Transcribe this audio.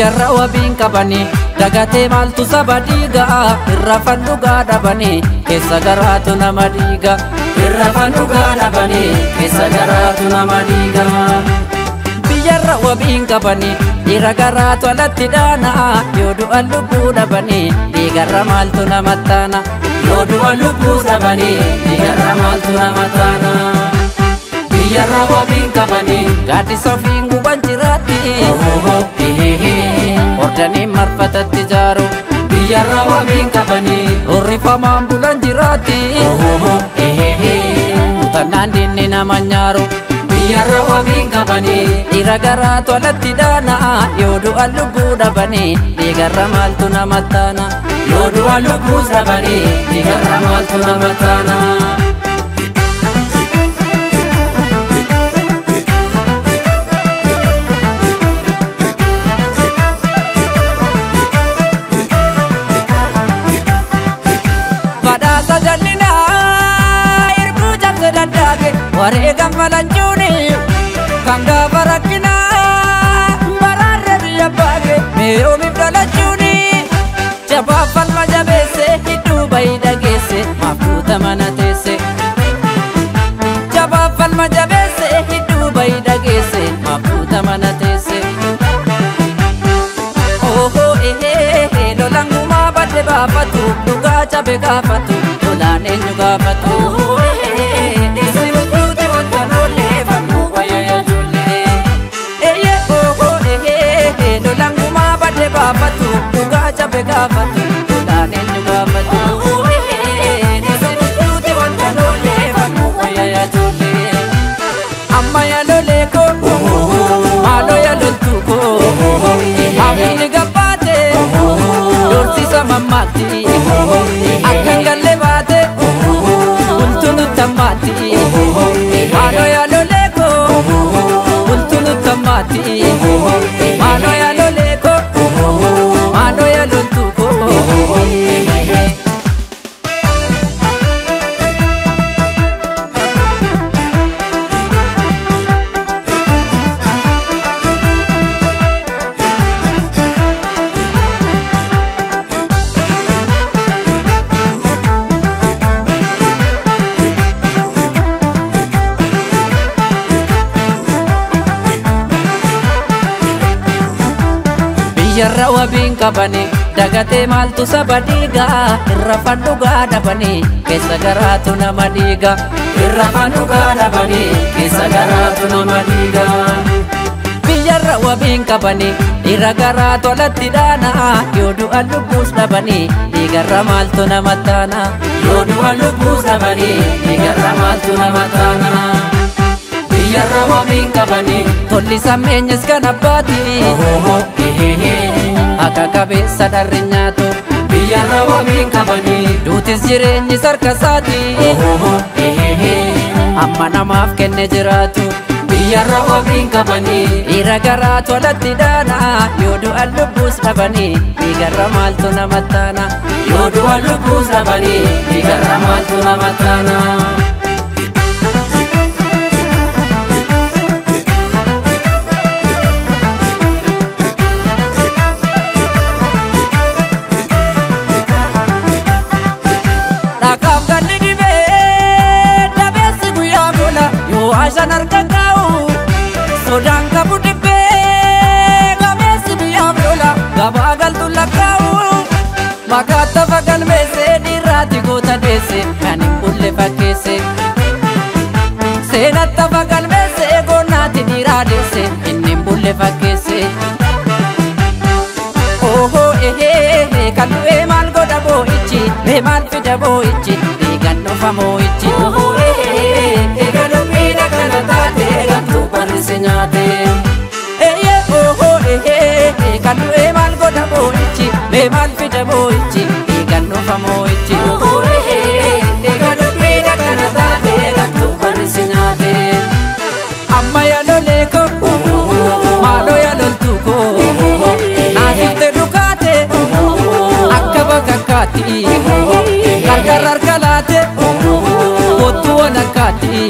Biyyarra wabiin qabanii dagatee maaltu saba dhiiga irra fannugaa dhabanii keessa garaatu nama dhiiga irra fannugaa dhabanii keessa garaatu nama dhiiga. Biyyarra wabiin qabanii dhiira garaatu alatti dhaana yoo du'an lubbuu dhabanii dhiigarra maaltu nama taana yoo du'an lubbuu dhabanii dhiigarra maaltu nama taana. Biyyarra wabiin qabanii gaaddisa ofiin guban jiraatti hordanii marfatatti ijaaru. Biyyarra wabiin qabanii horrifamaan bulan jiraatti kutannaan diinni nama nyaaru. Biyyarra wabiin qabanii dhiira garaatu alatti dhaana yoo du'an lubbuu dhabanii dhiigarra maaltu nama taana yoo du'an lubbuu dhabanii dhiigarra maaltu nama taana. Badhaasa jallinaa irbuu cabse daddaaqe wareegam falanchuuni kan gaafa rakkinaa baraarra biyya baage mee oomiif dhalachuuni jabaa falma jabeesse hidhuu bayii dhageesse maaf guuta mana teesse jabaa falma jabeesse hidhuu bayii dhageesse maaf guuta mana teesse. Ohoo ehee lolangumaa badde baafatu dhugaa cabe gaafatu lolaan eenyu gaafatu. Dhiisi bultuuti wanta lollee fannoo wayyaa ijoollee. Eeyyee ohoo ehee lolangumaa badde baafatu dhugaa cabe gaafatu lolaan eenyu gaafatu. Dhiisi bultuuti wanta lollee fannoo wayyaa ijoollee. Amma yaa lolee koo maaloo yaa loltuu koo hawwiin gabbaate doorsisa mammaatti akkan galle baate bultuu nutti ammaatti maaloo yaa lolee koo bultuu nutti ammaatti maaloo yaa lolee koo maaloo yaa loltuu koo. Biyyarra wabiin qabanii dagatee maaltu saba dhiiga irra fannugaa dhabanii keessa garaatu nama dhiiga irra fannugaa dhabanii keessa garaatu nama dhiiga. Biyyarra wabiin qabanii dhiira garaatu alatti dhaana yoo du'an lubbuus dhabanii dhiigarra maaltu nama taana yoo du'an lubbuus dhabanii dhiigarra maaltu nama taana. Biyyarra wabiin qabanii tolli sammeenyas kan abbaati akka qabeessa dharri nyaatu. Biyyarra wabiin qabanii duutis jireenyi sarka isaati amma namaaf kenne jiraatu. Biyyarra wabiin qabanii dhiira garaatu alatti dhaana yoo du'an lubbuus dhabanii dhiigarra maaltu nama taana yoo du'an lubbuus dhabanii dhiigarra maaltu nama taana. Dhaqaaf ganni dhibee dabeessi guyyaa gola yoo ashaan harka kaa'u sodaan qabu dhibbee gameessi biyyaaf lola gabaa galtu lakkaa'u maqaa tafa galmeesse dhiirraati goota deesse kan hin bulle fakkeesse seenaa tafa galmeesse goonaati dhiiraa deesse inni hin bulle fakkeesse. Ohoo ehee kan du'ee maal godha boo'ichi mee maal fida boo'ichi dhiigan dhufa moo'ichi. Ohoo ehee eega dubbiin akkana taate gamtuu barrise nyaate. Eeyyee ohoo ehee kan du'ee maal godha boo'ichi mee maal fida boo'ichi dhiigan dhufa moo'ichi. Ohoo ehee eega dubbiin akkana taate gamtuu barrise nyaate. Amma yaa lolee koo maaloo yaa loltuu koo naasifte dhukaate akka bakakkaatti gargar harka laate kottu walakkaatti.